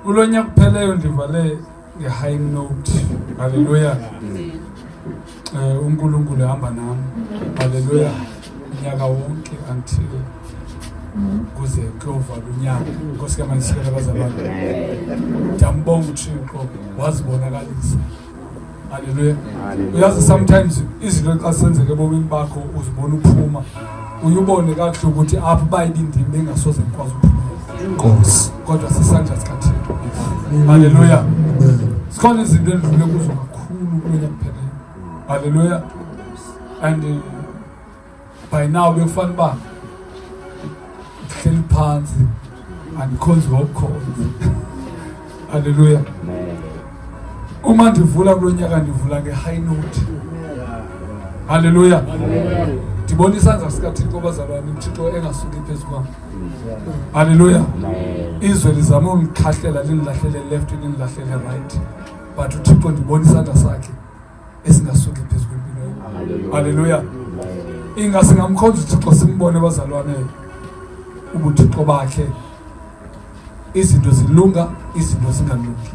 Kulo nyaka upheleyo ndivale nge-high note. Haleluya. UNkulunkulu ehamba nam. Haleluya. Unyaka wonke until kuze kuyovala unyaka. Nkosi kaMayisikele bazalwane. Ndiyambonga uThixo wazibonakalisa. Haleluya. Uyazi, sometimes izinto xa senzeka ebomini bakho uzibona uphuma, uye ubone kakuhle ukuthi apho uba ibindim bengasoze ndikwazi uphumela. Nkosi. Kodwa sisandla sikaThixo. Haleluya. Zikhona izinto endidlule kuzo kakhulu kulo nyaka upheleyo. Haleluya. And by now bekufanele uba ndihleli phantsi, andikhonzi ngokukhonza. Haleluya. Uma ndivula kulo nyaka, ndivula nge-high note. Haleluya. Ndibona isandla sikaThixo, bazalwane, uThixo engasuki phezu kwam. Haleluya. Izwe lizama undikhahlela, lindilahlele left, lindilahlele right, but uThixo, ndibona isandla sakhe esingasuki phezu kwempilo yam. Haleluya. Inga singamkhonza uThixo, simbone, bazalwane, ubuthixo bakhe, izinto zilunga, izinto zingalungi.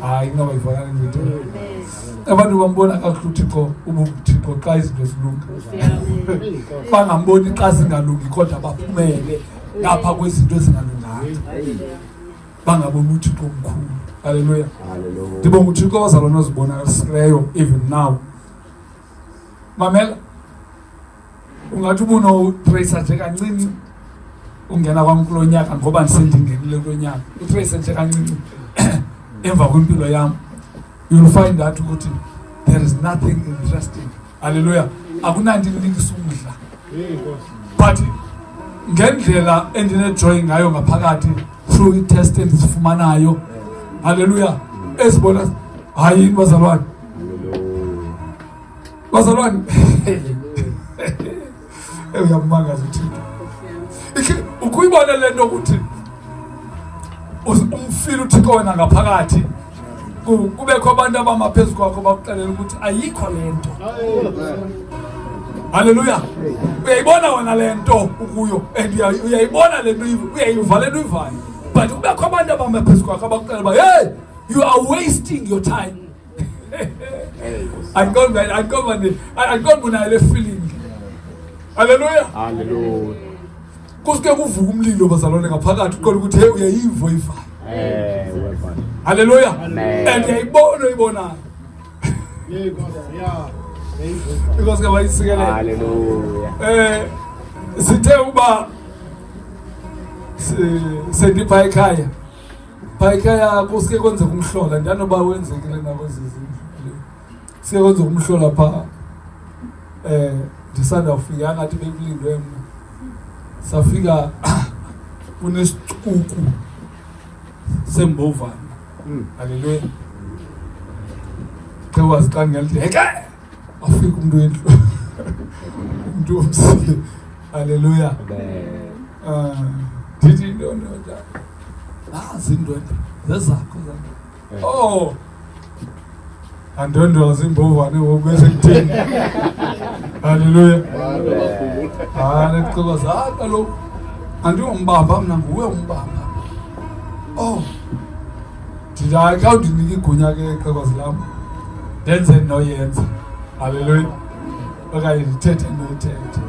Hayi, inoba ivakala into. Abantu bambona kakuhle uThixo, ubuthixo, xa izinto zilunga. Bangamboni xa zingalungi, kodwa baphumele ngapha kwezinto ezingalunganga, bangaboni uThixo omkhulu. Haleluya. Ndibonga uThixo, abazalwane, ozibonakalisileyo even now. Mamela, ungathi ubunotracer nje kancinci ungena kwam kulo nyaka, ngoba ndisendingenile kulo nyaka, utrace nje kancinci emva kwempilo yam, you'll find that ukuthi there is nothing interesting. Haleluya. Akunanto inikisa umdla, but ngendlela endinejoy ngayo ngaphakathi through i-test endizifumanayo, haleluya, ezibona. Hayi yini, bazalwane, bazalwane, uyakumangaza uThixo. Ukuyibona le nto ukuthi umfile uThixo wena ngaphakathi, kubekho abantu abama phezu kwakho bakuxelela ukuthi ayikho le nto. Haleluya. Uyayibona wena le nto ukuyo and uyayibona le nto, uyayiva le nto uyivayo, but kubekho abantu abama phezu kwakho abakuxelela uba, "Hey, you are wasting your time." Andiqondi unayo le feeling. Haleluya. Hallelujah. Kusuke kuvuka umlilo, bazalwane, ngaphakathi, uqonda ukuthi, hey, uyayiva oyivayo. Ewe baba. Haleluya. Amen. And uyayibona oyibonayo. Because ke bayisikelele. Hallelujah. Sithe uba sendipha ekhaya, pha ekhaya kusuke kwenzeka umhlola. Ndanoba wenzekile nakwezi zindlu, sike kwenzeka umhlola pha. Ndisanda kufika, ngathi bekulindwe mna. Safika kunesicuku sembovane. Haleluya. Ke wazi xa ngelideke afika umntu wendlu, umntu womsi. Haleluya. Ndithi into ndoda, nazi iindwendwe zezakho zam. Oh, andondwa zimbovane ngoku bese kutheni? Haleluya. Hayi, ndicela za kaloku andingombamba mna, nguwe umbamba. Oh, ndithi hayi, xa undinika igunya ke, xhekwazi lam, ndenze ndinoyenza. Haleluya. Okanye ndithethe ndinoyithetha.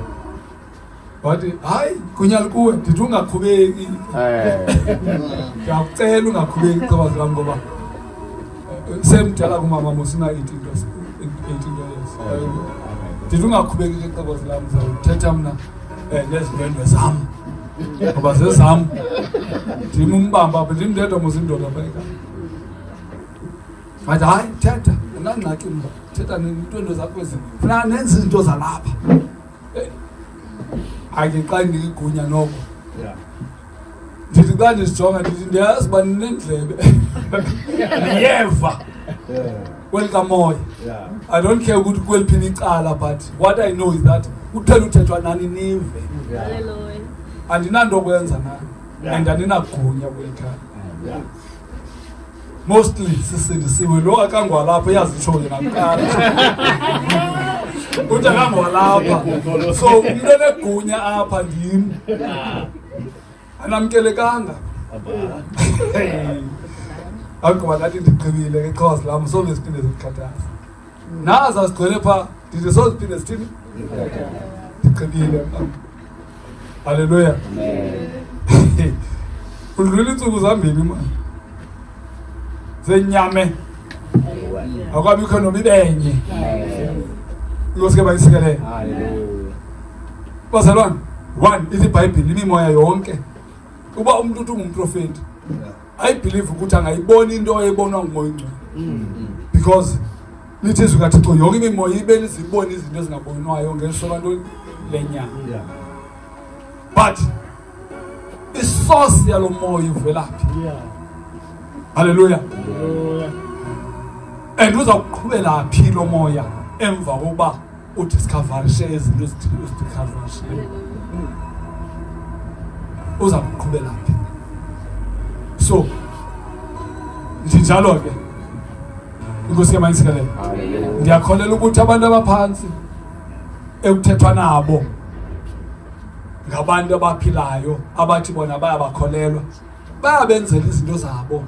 Wathi, "Hayi, gunya likuwe." Ndithi, "Ungakhubeki, ndiyakucela ungakhubeki, xhekwazi lam, ngoba semdala kumama mos, una-18, 18 years." Ndithi, "Ungakhubeki ke, xhekwazi lam, ndizawuthetha mna nezi ndwendwe zam, ngoba zezam. Ndim umbamba apha, ndim ndedwa mos indoda apha ekhaya." Wathi, "Hayi, thetha, andinangxaki mna, thetha neentwendwe zakho ezi, funeka nenze izinto zalapha." Hayi ke, xa ndinika igunya noko, ndithi xa ndizijonga, ndithi ndiyazi uba ninendlebe, ndiyeva kweli kamoya. I don't care ukuthi kweliphi icala, but what I know is that kuthela uthethwa nani nive. Hallelujah. Andinanto kwenza nani and andinagunya kweli khaya. Mostly sisindisiwe. Lo akangwalapha, uyazitsho yena kuqala uthi akangwalapha, so umntu onegunya apha ndim. Anamkelekanga. Agqiba ndathi ndigqibile ke qhawazi lam soze siphinde zikukhathaza. Naza sigcwele phaa ndithi soze siphinde sithini? Ndigqibile mna. Haleluya. Udlula iintsuku zambini mani. Zenyame. Akwabikho noba ibenye. Inkosi ke bayisikelele. Bazalwane, one ithi iBhayibhile imimoya yonke. Uba umuntu uthi ungumprofeti. I believe ukuthi angayibona into ebonwa ngumoya ongcwele. Because lithi izwi kaThixo yonke imimoya ibe lizibona izinto ezingabonwayo ngeliso lantoni lenyama. But isource yalo moya ivela phi? Haleluya. And uza kuqhubela phi lo moya emva kokuba udiscoverishe izinto uzidiscoverishileyo? Uza kuqhubela phi? So ndinjalo ke. Inkosi ke mayisikelele. Ndiyakholelwa ukuthi abantu abaphantsi ekuthethwa nabo ngabantu abaphilayo abathi bona bayabakholelwa bayabenzela izinto zabo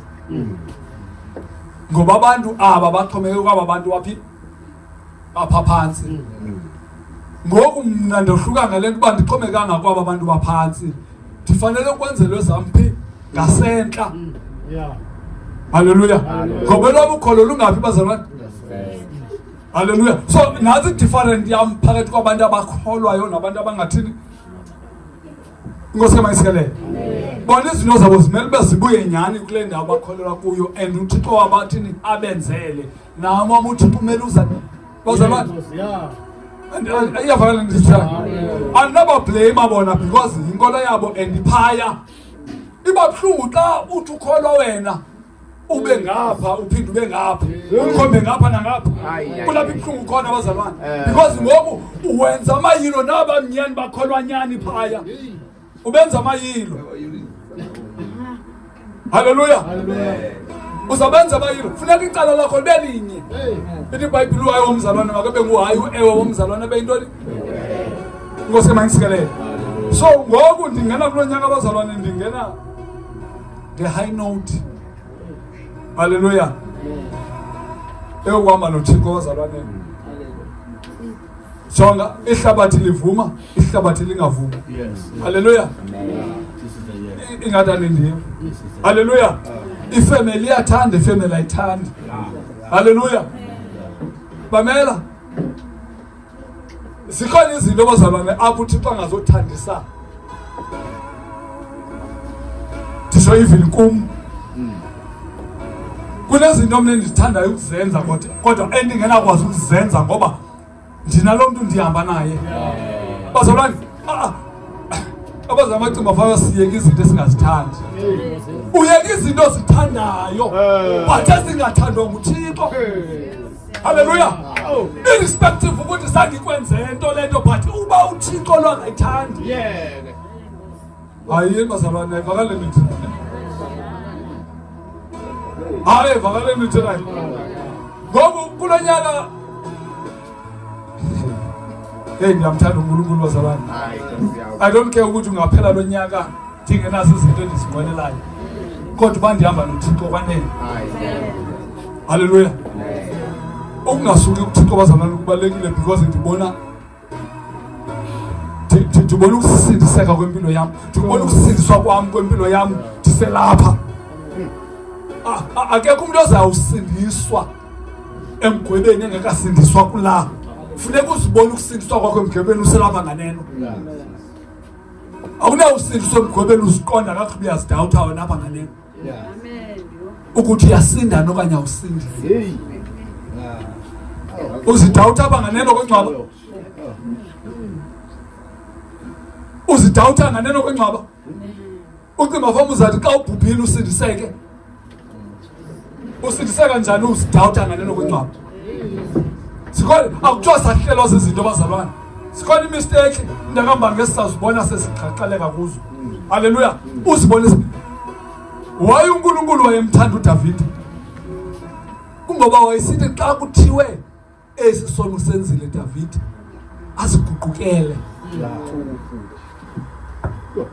ngoba abantu aba baxhomekeke kwaba bantu baphi bapha phantsi ngoku mna ndohluka ngale nto uba ndixhomekanga kwaba bantu baphantsi ndifanele ukwenzelwe ezam phi ngasentla halleluya ngoba elwam ukholo lungaphi bazalwane Haleluya. So nantsi different yam phakathi kwabantu abakholwayo nabantu abangathini. Inkosi ke mayisikelele. Bona izinto zabo zimele ube zibuye nyhani kule ndawo bakholelwa kuyo and uThixo wabathini abenzele. Nam wam uThixo umele uza. Bazalwane. Iyavakala ndithi. Andinabablame bona because yinkolo yabo and iphaya. Iba buhlungu xa uthi ukholwa wena ube ngapha uphinde ube ngapha umkhombe ngapha nangapha kulapho ibuhlungu khona abazalwane eh. because ngoku wenza amayilo naba mnyani bakholwa nyani phaya ubenza amayilo haleluya uzabenza abayilo funeka icala lakho libe linye ithi ibhayibhile uhayi womzalwane makabe nguhayi uewe womzalwane beyintoni inkosi mayisikelele so ngoku ndingena kulo nyaka abazalwane ndingena the high note haleluya eyokuhamba nothixo wazalwane jonga ihlabathi livuma ihlabathi lingavumi haleluya ingathi anindiyo haleluya ifemeli iyathanda ifemeli ayithandi haleluya bamela zikhona izinto abazalwane apho uthixo angazothandisa ndisho even kum kunezinto mna endizithandayo ukuzenza kodwa kodwa endingenakwazi ukuzenza ngoba ndinalo mntu ndihamba naye bazalwane ah, ah. Abazali amacingo afana siyeke izinto esingazithandi. Uyeke izinto ozithandayo but ezingathandwa nguThixo. Haleluya. Irrespective ukuthi sandikwenze nto le nto but uba uThixo lo angayithandi. Hayi bazalwane ayivakale nithi. Hayi vakale nithi Ngoku kulo nyaka Hey ngiyamthanda uNkulunkulu bazalwane. I don't care ukuthi ungaphela lo nyaka ndingenazo izinto endizinqwenelayo. Kodwa uba ndihamba noThixo kwanele. Haleluya. Ukungasuki kuThixo bazalwane kubalulekile because ndibona ndibona ukusindiseka kwempilo yam ndibona ukusindiswa kwam kwempilo yam ndiselapha akekho umntu ozawusindiswa emgwebeni engekasindiswa kula funeka uzibone ukusindiswa kwakho emgwebeni uselapha nganeno akunawusindiswa emgwebeni uziqonda kakuhle uyazidawutha wena apha nganeno ukuthi uyasinda okanye awusindi uzidawutha apha nganeno kwengcwaba uzidawutha nganeno kwengcwaba ucinga fam uzathi xa ubhubhile usindiseke usindiseka njani uzidawuta nganeno kwengcwaba sikhona akuthiwa sahlelwa zizinto bazalwane sikhona imisteki mntakambani ngesisazibona sesiqaqaleka kuzo halleluya uzibone waye unkulunkulu wayemthanda udavide kungoba wayesithi xa kuthiwe esi sono usenzile David aziguqukele.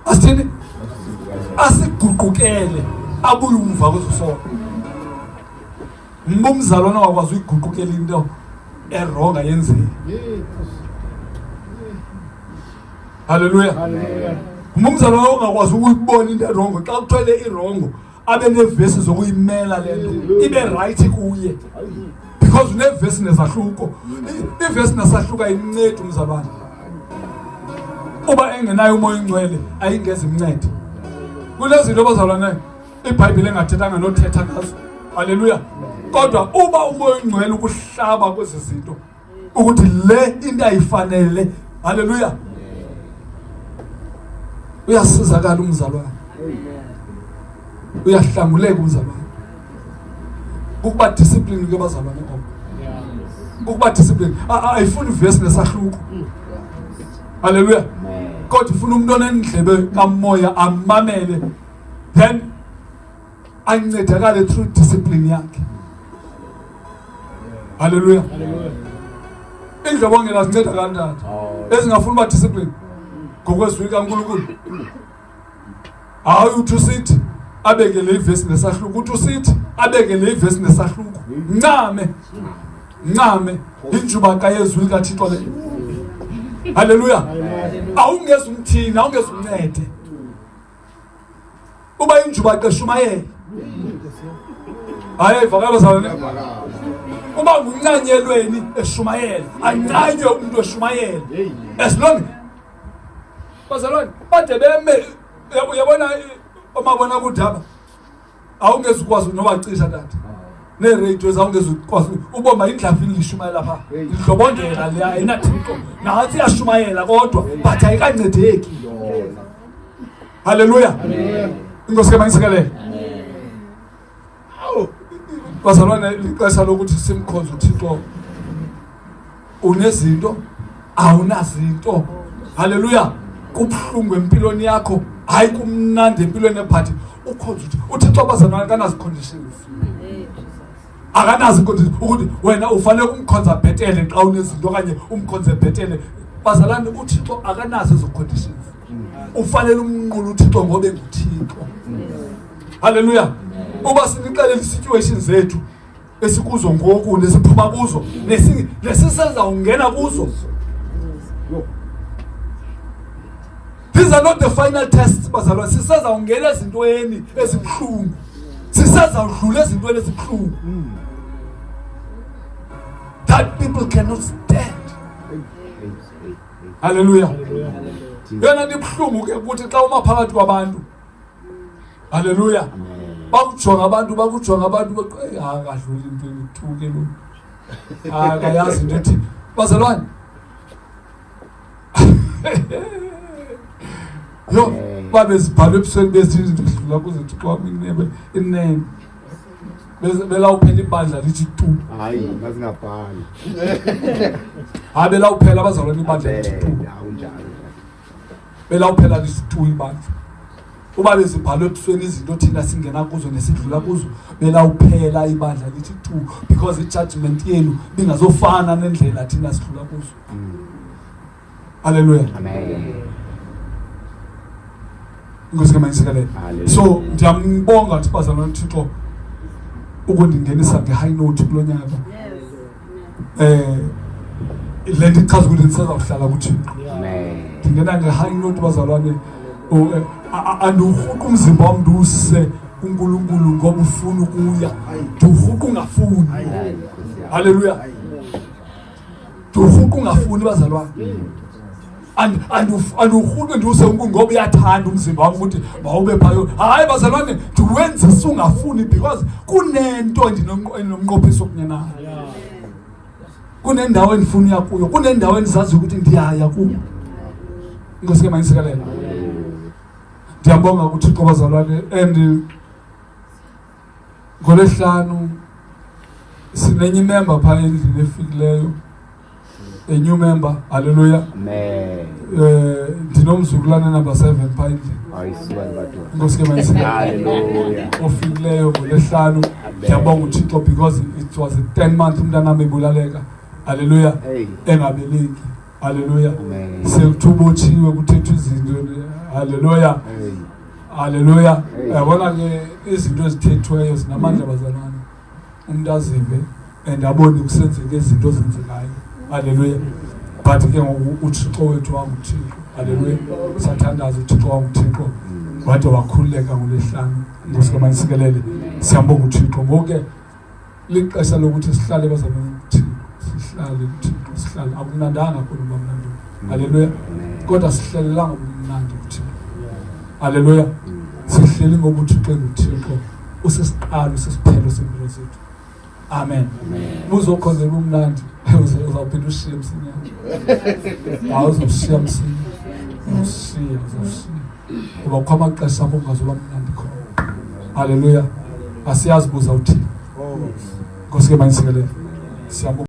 Asithini? Asiguqukele abuye umva kwezosono. Mba umzalwane ongakwazi uyiguqukela into eronga yenzile. Haleluya. Mba umzalwane ongakwazi ukuyibona into erongo xa kuthwele irongo abe neevesi zokuyimela le nto ibe rayithi kuye because uneevesi nezahluko. Ivesi nesahluko ayimncedi umzalwane uba engenayo umoya ingcwele, ayingeze imncede. Kunezinto bazalwane iBhayibhile engathethanga nothetha ngazo. Haleluya. Kodwa uba umoya ingcwele ukuhlaba kwezi zinto ukuthi le into ayifanele, haleluya, uyasizakala umzalwane, uyahlanguleka umzalwane. Ukuba discipline ke bazalwane oko, ukuba discipline ayifuni ivesi nesahluko. Haleluya. Kodwa ifuna umuntu onendlebe kamoya amamele, then ancedakale through discipline yakhe. Haleluya. Indlobongela zinceda kanjani ezingafuni uba discipline ngokwezwi kaNkulunkulu? Hayi, uthi usithi abekele ivesi nesahluko, uthi usithi abekele ivesi nesahluko, ncame ncame injubaqa yezwi likaThixo le. Haleluya. Awungeze umthini, awungeze umncede uba injubaqa eshumayela. Hayi, ayivakala bazalwane. Uba nguncanyelweni eshumayela, ancanywe umuntu eshumayela, as long bazalwane bade beme. Uyabona omabona kudaba awungeze ukwazi nobacisha tata, neeradio zawungeze ukwazi ubomba indlafini lishumayela pha. Indlobongela leya ayinathixo, nantsi iyashumayela kodwa but ayikancedeki. Haleluya. Inkosi ke mayisikelele bazalwane. Lixesha lokuthi simkhonze uThixo. Unezinto, awunazinto, haleluya, kubuhlungu empilweni yakho, hayi, kumnandi empilweni, ebhathi ukhonze uThixo bazalwane akanazi conditions, akanazi conditions ukuthi wena ufanele ukumkhonza bhetele xa unezinto okanye umkhonze bhetele. Bazalwane, uThixo akanazo ezo conditions. Ufanele umnqula uThixo ngoba enguThixo. Haleluya. Uba sinixelela i-situation zethu esikuzo ngoku nesiphuma kuzo nesisezawungena kuzo, these are not the final tests bazalwane. Sisezawungena ezintweni ezibuhlungu, sisezawudlula ezintweni ezibuhlungu that people cannot stand. Haleluya. Yona nto ibuhlungu ke ukuthi xa uma phakathi kwabantu, haleluya, bakujonga abantu, bakujonga abantu, akadluli into ethuke lo, akayazi into ethini. Bazalwane, yo, babe zibhalwe ebusweni bezinto izinto edlula kuze. Thixo wami, inebe inene belawuphela ibandla lithi tu. Hayi, mazingabhali. Hayi, belawuphela abazalwane ibandla lithi tu. Awunjalo. Belawuphela lithi tu ibandla uba bezibhalwe ebusweni izinto thina singena kuzo nesidlula kuzo. Belawuphela ibandla lithi tu because i-judgment yenu bingazofana nendlela thina sidlula kuzo. Haleluya. Amen. Inkosi ke mayisikelele. Hallelujah. So ndiyambonga thi bazalwane uThixo ukundingenisa nge-high note kulo nyaka. Le nto ichaza ukuthi ndisezawuhlala kuThixo. Amen. Ndingena nge-high note bazalwane. Andiwurhuqa umzimba wam ndiwuse kuNkulunkulu ngoba ufuna ukuya, ndiwurhuqa ungafuni. Haleluya. Ndiwurhuqa ungafuni bazalwane. Andiwurhuqi ndiwuse uNkulunkulu ngoba uyathanda umzimba wam ukuthi mawube phayo. Hayi bazalwane, ndiwenzisa ungafuni because kunento endinomnqophiso kunye nayo, kunendawo endifuna uya kuyo, kunendawo endizaziyo ukuthi ndiyaya kuyo. Inkosi ke mayisikelele. Ndiyabonga kuThixo bazalwane. And ngolwesihlanu sinenye imember phaa endlini efikileyo, a new member. Haleluya. Amen. Ndinomzukulwane number 7 phaa endlini. Hayi, suka madoda. Inkosi ke mayisikelele. Hallelujah. Ofikileyo ngolwesihlanu. Ndiyabonga uThixo because it was a 10 month umntanam ebulaleka. Haleluya. Hey. Engabeleki. Haleluya. Amen. Sekuthiwa ubotshiwe, kuthethwa izinto. Haleluya. Haleluya. Yabona ke izinto ezithethweyo zinamandla bazalwane. Umuntu azive and abone kusenzeka izinto ezenzekayo. Haleluya. But ke ngoku uThixo wethu wanguThixo. Haleluya. Sathandaza uThixo wanguThixo. Wade wakhululeka ngolwesihlanu. Nkosi kamanisikelele. Siyambonga uThixo. Ngoku ke lixesha lokuthi sihlale bazalwane kuThixo. Sihlale kuThixo, sihlale. Akumnandanga khona uba mnandi. Haleluya. Kodwa sihlelelanga ubumnandi kuThixo. Haleluya. Sihleli ngoba uThixo enguThixo. Usisiqalo, usisiphelo sempilo zethu. Amen. Uzokhonzela ubumnandi, uzawuphinda ushiye msinyane. Hayi uzawushiya msinya. Uzawushiya, uzawushiya. Ngoba kukho amaxesha apho ungazoba mnandi khona. Haleluya. Asiyazi buza uthini. Nkosi ke mayisikelele. Siyabonga.